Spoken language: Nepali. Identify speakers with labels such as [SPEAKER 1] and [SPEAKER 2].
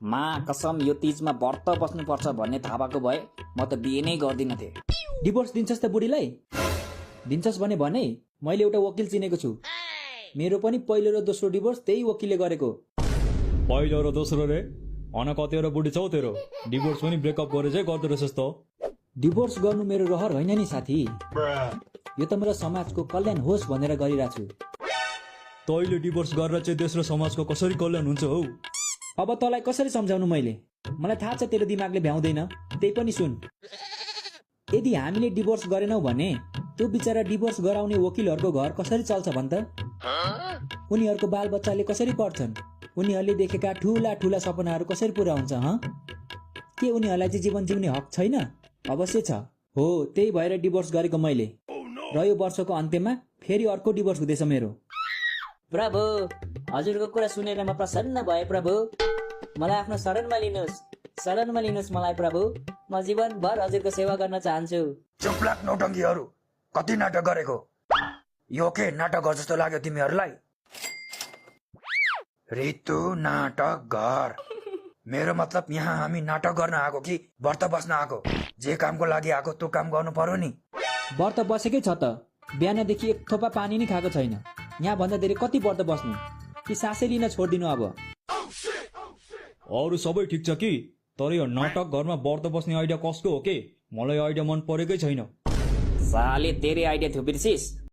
[SPEAKER 1] मा कसम यो तीजमा व्रत बस्नुपर्छ भन्ने थाहा भएको भए म त बिहे नै गर्दिन थिएँ।
[SPEAKER 2] डिभोर्स दिन्छस् त बुढीलाई? दिन्छस् भने मैले एउटा वकिल चिनेको छु। मेरो पनि पहिलो र दोस्रो डिभोर्स त्यही वकिलले गरेको।
[SPEAKER 3] पहिलो र दोस्रो रे अन कतिवटा बुढी छौ तेरो? डिभोर्स पनि ब्रेकअप गरे चाहिँ गर्दो रहेछस् त।
[SPEAKER 2] डिभोर्स गर्नु मेरो रहर होइन नि साथी। यो त मेरो समाजको कल्याण होस् भनेर गरिरहेको छु।
[SPEAKER 3] तैँले डिभोर्स गरेर चाहिँ देश र समाजको कसरी कल्याण हुन्छ हौ?
[SPEAKER 2] अब तँलाई कसरी सम्झाउनु मैले? मलाई थाहा छ तेरो दिमागले भ्याउँदैन। त्यही पनि सुन, यदि हामीले डिभोर्स गरेनौ भने त्यो बिचरा डिभोर्स गराउने वकिलहरूको घर कसरी चल्छ भन् त? उनीहरूको बालबच्चाले कसरी पढ्छन्? उनीहरूले देखेका ठूला ठूला सपनाहरू कसरी पुरा हुन्छ? के उनीहरूलाई चाहिँ जीवन जिउने हक छैन? अवश्य छ। हो, त्यही भएर डिभोर्स गरेको मैले। र यो वर्षको अन्त्यमा फेरि अर्को डिभोर्स हुँदैछ मेरो।
[SPEAKER 1] प्रभु, हजुरको कुरा सुनेर म प्रसन्न भए प्रभु। मलाई आफ्नो शरणमा लिनुहोस् मलाई प्रभु। म जीवनभर हजुरको सेवा गर्न चाहन्छु।
[SPEAKER 4] चुपलाक नौटङ्कीहरू, कति नाटक गरेको? यो के नाटक घर जस्तो लाग्यो तिमीहरूलाई? ऋतु नाटक घर? मेरो मतलब यहाँ हामी नाटक गर्न आएको कि व्रत बस्न आएको? जे कामको लागि आएको त्यो काम गर्नु पर्यो नि।
[SPEAKER 2] व्रत बसेकै छ त। बिहानदेखि एक थोपा पानी नै खाएको छैन। यहाँ भन्दा धेरै कति व्रत बस्नु? कि सासै लिन छोडिदिनु अब?
[SPEAKER 3] अरू सबै ठिक छ कि, तर यो नाटक घरमा व्रत बस्ने आइडिया कसको हो के? मलाई आइडिया मन परेकै छैन।
[SPEAKER 1] साले तेरे आइडिया थियो बिर्सिस।